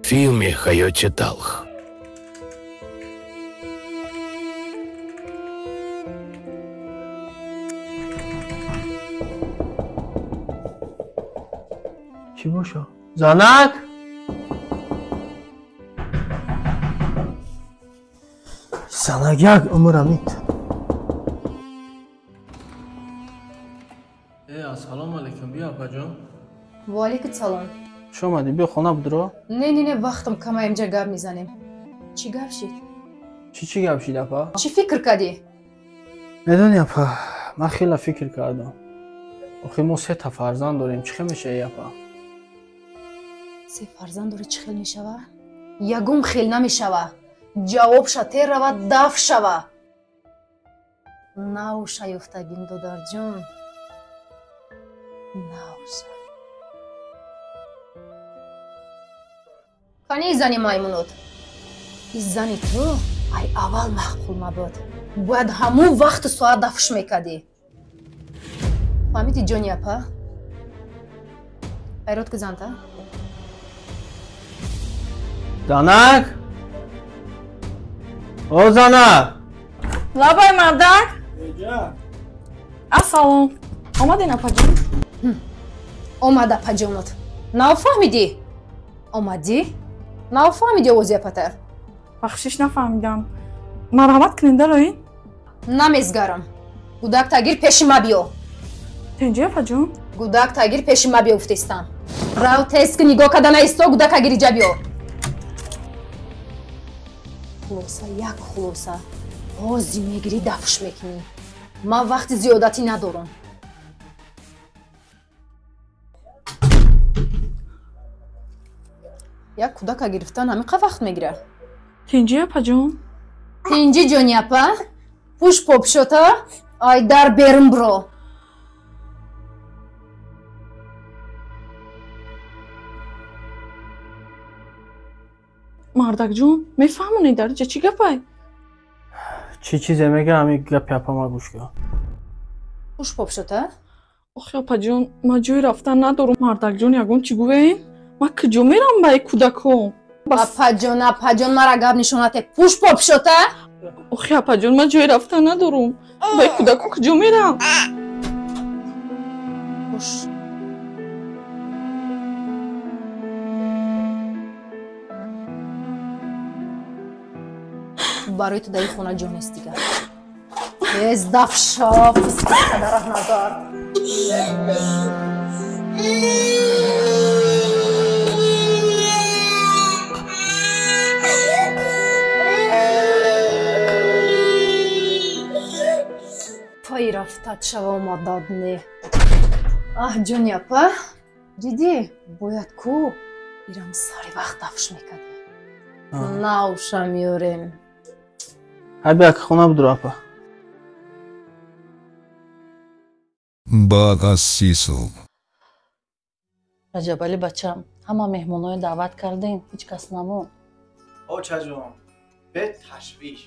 Филми ҳаёти талх. Чӣ боша? Занак? Занак як умрам ит. Ассалому алайкум, биё апаҷон. Ва алайкум салом. Хуш омадӣ, биё хона будро. Не, не, не, вақтам кама, инҷа гап мезанем. Чӣ гап шид? Чӣ гап шид, апа? Чӣ фикр кардӣ? Медонӣ, апа, ман хеле фикр кардам. Охир мо се та фарзанд дорем, чӣ хел мешавӣ, апа? Се фарзанд дорӣ, чӣ хел мешава? Ягон хел намешава. Ҷавобша тер рава, даф шава. Навша ёфтагин, додарҷон. Навша. Кани зани маймунот? И зани ту ай аввал маъқул набуд. Бояд ҳамун вақту соат дафш мекардӣ. Фаҳмидӣ, ҷони апа? Хайрот ки занта? Занак? О, занак! Лабай, мардак! Ассалом. Омадин, апаҷон? Омад апаҷонот. Нафаҳмидӣ? Омадӣ? Нафаҳмидӣ овози апатар? Бахшиш, нафаҳмидам. Марҳамат кунед, дароин. Намезгарам. Гудак тагир пеши ма биё. Тенҷи, апаҷон? Гудак тагир пеши ма биё гуфтестам. Рав тез ки нигоҳ карда наисто, гудака гириҷа биё. Хулоса, як хулоса. Ҳози мегирӣ, дафш мекунӣ. Ман вақти зиёдатӣ надорам. Як кӯдака гирифтан ҳамин қа вақт мегирад? Тинҷи, апаҷон? Тинҷи, ҷони апа? Пӯш попшота, ай дар берун биро. Мардакҷон, мефаҳмонӣ дар ҷа чӣ гапай? Чӣ чизе мега, ҳамин гапи апама гӯш кун. Пӯш попшота? Охи, апаҷон, ман ҷои рафтан надорам. Мардакҷон, ягон чӣ гӯем? Ман куҷо мерам ба кӯдакҳо? Апаҷон, апаҷон, мара гап нишонате. Пӯш попшота? Охи, апаҷон, ман ҷои рафтан надорам. Ба кӯдакҳо куҷо мерам? Пӯш. Барои ту дар ин хона ҷо нест дигар. Тез даф шав, падарах назар. Пай рафтат шава мадад не. Аҳ, ҷони апа, дидӣ, бояд ку ирам сари вақт дафш мекардӣ. Навша меёрем. Ҳай биё, хона будро, апа. Баъд аз 30 сол. Раҷабалӣ бачам, ҳама меҳмонҳоро даъват кардем, ҳеҷ кас намонд. Очаҷон, бе ташвиш.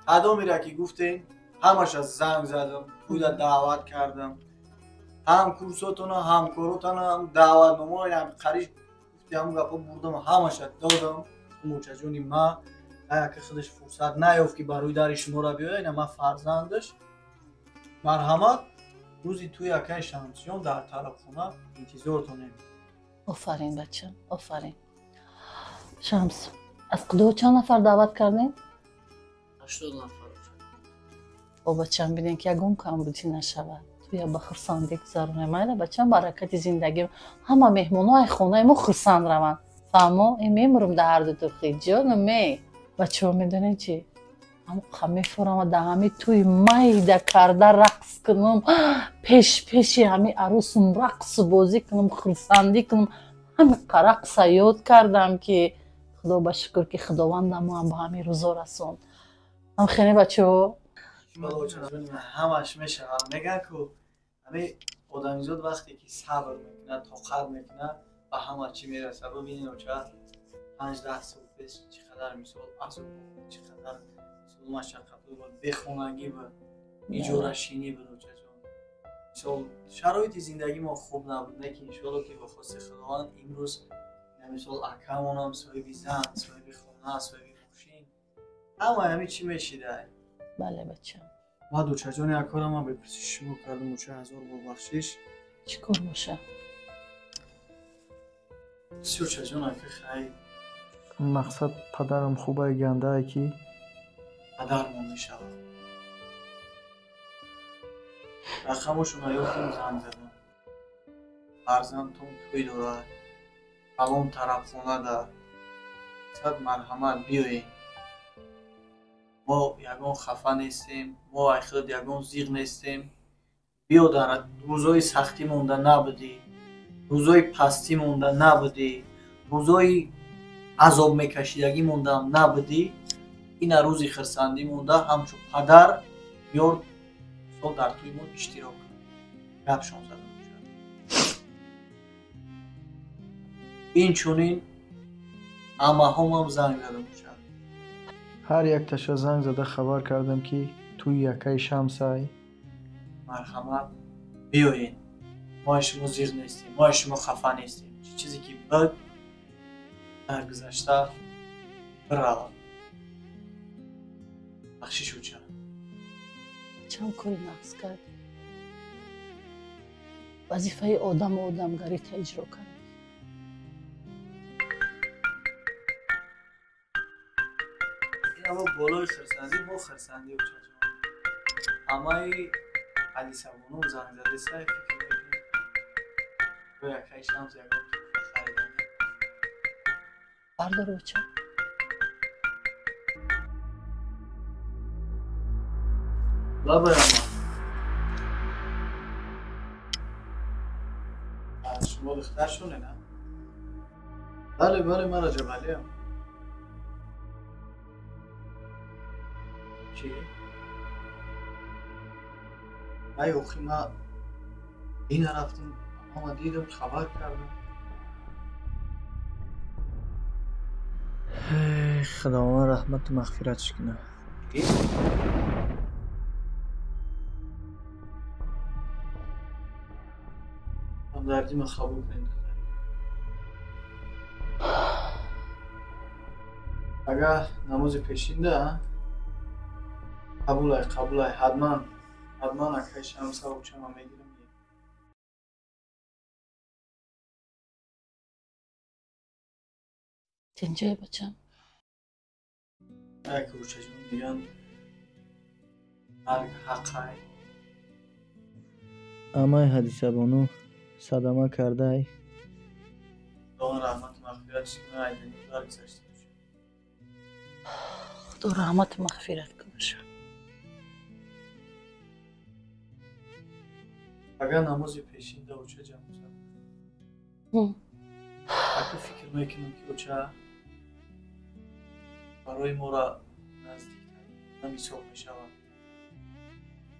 Кадомеро ки гуфтем, ҳамаша занг задам, тӯйда даъват кардам. Ҳам курсотона, ҳамкоротона, ҳам даъватномаҳои ҳам қариш гуфти ҳамун гапҳо бурдам, ҳамаша додам. Очаҷони ма яке худаш фурсат наёфт ки ба рӯи дари шуморо биёяд, ина ман фарзандаш. Марҳамат, рӯзи тӯи акаи Шамсиён дар тарабхона интизортонем. Офарин, бачам, офарин. Шамс, аз Қудо чанд нафар даъват кардем? 80 нафар. О, бачам, бинем ки ягон камбудӣ нашавад. Туя ба хурсандӣ гузаронем. Майла, бачам, баракати зиндагӣ. Ҳама меҳмонҳо ай хонаи мо хурсанд раванд. Фаҳмо? Э, мемурам дар ҳарду тухи. Ҷону ме. Бачаҳо, медонед чӣ? Ҳамқа мефурам ва дар ҳами тӯи майда карда рақс кунам, пеш пеши ҳами арӯсум рақсу бозӣ кунам, хурсандӣ кунам. Ҳамиқа рақса ёд кардам ки худо ба шукр ки худовандам моам ба ҳамин рӯзо расонд. Ҳам хеле, бачаҳо. Ҳамаш мешавад. Мегӯянд ку ҳамин одамизод вақте ки сабр мекунад, тоқат мекунад, ба ҳама чӣ мерасад. Бибинед, оча, 5-10 сол пеш чӣ қадар мисол азоб, чӣ қадар мисол машаққат буд, бехонагӣ буд, иҷорашинӣ буд, очаҷон. Мисол шароити зиндагии мо хуб набуд, лекин иншоалло ки бо хости Худованд имрӯз Мисол акамонам соҳиби зан, соҳиби хона, соҳиби мошин. Ҳама ҳами чӣ мешидай? Бале бачам. Ма дучаҷони акорам ма бепурсиши шумо кардам, уча ҳазор бор бахшиш. Чӣ кор боша? Бисёр чаҷон ака хай. Мақсад падарам хубай гандае ки падармон мешавад. Рақамошона ёфтам, занг задам. Фарзандтон тӯй дорад, фалон тарафхонада. Сад марҳамат биёед. Мо ягон хафа нестем, мо ай худ ягон зиғ нестем. Биё дар рӯзҳои сахтӣ монда набудӣ, рӯзҳои пастӣ монда набудӣ, рӯзҳои азоб мекашидагӣ мондаам набудӣ. Ина рӯзи хирсандӣ монда ҳамчун падар ёр сол дар тӯи мо иштирок кун. Гапшон задам. Инчунин амаҳомам занг задам. Ҳар якташа занг зада хабар кардам ки тӯи якаи Шамсай. Марҳамат биёед. Мо аз шумо зиғ нестем, мо аз шумо хафа нестем. Чӣ чизе ки буд дар гузашта биравад. Бахшиш уча. Чанд кори нақс кардӣ. Вазифаи одаму одамгарита иҷро кардӣ. Ин болои хирсандӣ бо хирсандӣ учаҷон. Ҳамаи ҳадисабоном занг зада сай фикр мекунем. Бо якаи Шамс ягон туҳфа хариданӣ. Бардор уча. Лабай ама. Шумо духтаршоне, на? Бале, бале, ман Раҷабалиам. Чӣ? Ай охи ма дина рафтам, ама дидам, хабар кардам. Худованд раҳмату мағфиратш кунад. Ҳамдардӣ ма қабул кунед духтари. Агар намози пешинда қабулай, қабулай, ҳатман, ҳатман акаи Шамса учама мегирам. Тинҷай бачам. Як учаҷон мегӯянд марг ҳаққай. Амаи ҳадисабону садама кардай. Худованд раҳмату мағфиратш кунад, айдани баргузашта бошад. Худо раҳмату мағфират кунад. Агар намози пешинда уча ҷамъ шавад. Ака фикр мекунам ки уча барои моро наздиктар ҳисоб мешавад.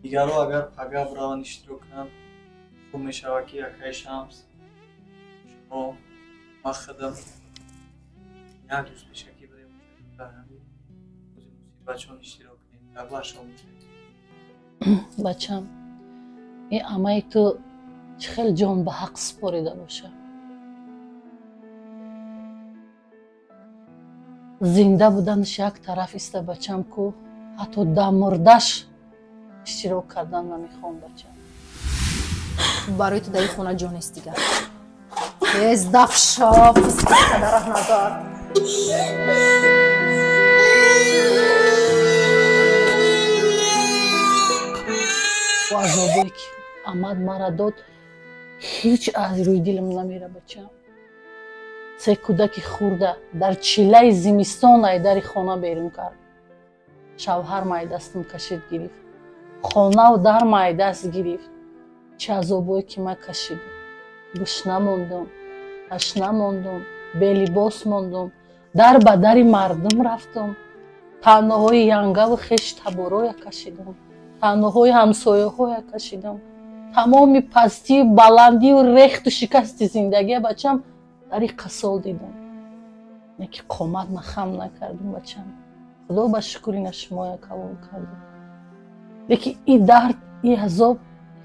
Дигарро агар пага бираванд иштирок кунанд, хуб мешавад ки акаи Шамс шумо ман худам як рӯз пешакӣ будем дар ҳамин рӯзи мусибатшон иштирок кунем, дар баршон бошем. Бачам, ин амаи ту чӣ хел ҷон ба ҳақ супорида боша. Зинда буданаш як тараф иста бачам ку ҳатто дамурдаш иштирок кардан намехоҳам бачам. Барои ту дар ин хона ҷо нест дигар. Тез дафша, фискадараҳ назар. Бо азобое ки амад мара дод, ҳеҷ аз рӯи дилам намера бачам. Се кӯдаки хурда дар чилаи зимистон ай дари хона берун кард. Шавҳар май дастам кашид гирифт. Хонаву дар май даст гирифт. Чӣ азобое ки ман кашидам. Гушна мондум, ташна мондум, белибос мондум, дар ба дари мардум рафтум. Таъноҳои янгаву хеш табороя кашидам, таъноҳои ҳамсояҳоя кашидам. Тамоми пастию баландию рехту шикасти зиндагия бачам дар ин қасол дидам. Не ки қомат ма хам накардам бачам. Худо ба шукр ина шумоя калон кардам. Лекин ин дард, ин азоб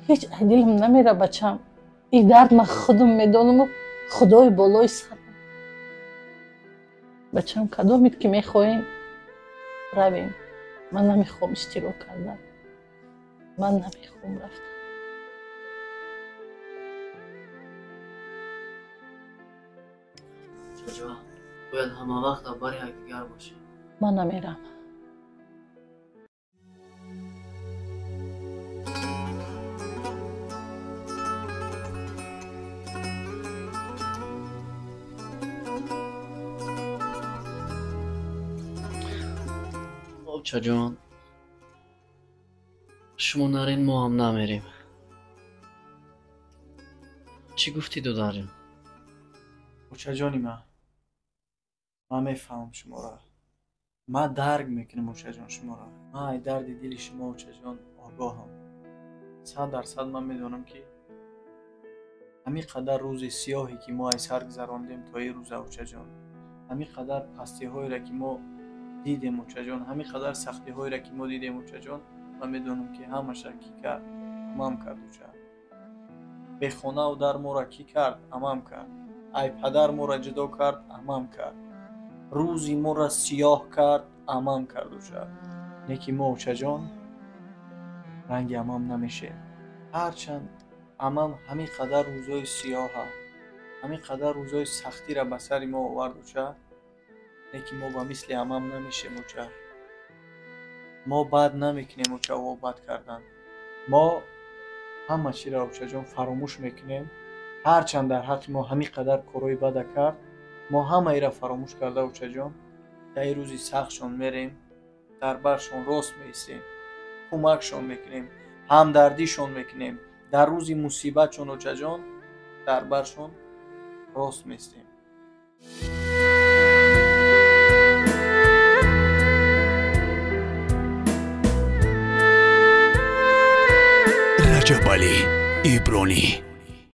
ҳеҷ аз дилам намера бачам. Ин дард ман худам медонаму Худои болои сарам. Бачам, кадомит ки мехоҳем равем. Ман намехоҳам иштирок кардан, ман намехоҳам рафтан. Чача, бояд ҳама вақт дар бари якдигар бошем. Ман намерам. Очаҷон, шумо нарен, мо ҳам намерем. Чӣ гуфтӣ, додарҷон? Очаҷони ман, ман мефаҳмам шуморо. Ман дарк мекунам, очаҷон, шуморо. Ман ай дарди дили шумо, очаҷон, огоҳам. 100% ман медонам, ки ҳамин қадар рӯзи сиёҳе, ки мо ай сар гузарондем то ин рӯза, очаҷон, ҳамин қадар пастиҳоеро, ки мо дидем, очаҷон, ҳамин қадар сахтиҳоеро, ки мо дидем, очаҷон, ман медонам, ки ҳамаша кӣ кард? Амам кард, оча. Бехонаву дар моро кӣ кард? Амам кард. Ай падар моро ҷудо кард? Амам кард. Рӯзи моро сиёҳ кард? Амам кард, оча. Не ки мо, очаҷон, ранги амам намешем. Ҳарчанд амам ҳамин қадар рӯзҳои сиёҳа, ҳамин қадар рӯзҳои сахтиро ба сари мо овард, оча, не ки мо ба мисли амам намешем, оча. Мо бад намекунем, оча, во бад кардан. Мо ҳама чиро, очаҷон, фаромӯш мекунем. Ҳарчанд дар ҳаққи мо ҳамин қадар корҳои бада кард, мо ҳамаиро фаромӯш карда, очаҷон, дар ин рӯзи сахтшон мерем, дар баршон рост меистем, кӯмакшон мекунем, ҳамдардишон мекунем. Дар рӯзи мусибатшон, очаҷон, дар баршон рост меистем. Раҷабалӣ Ибронӣ.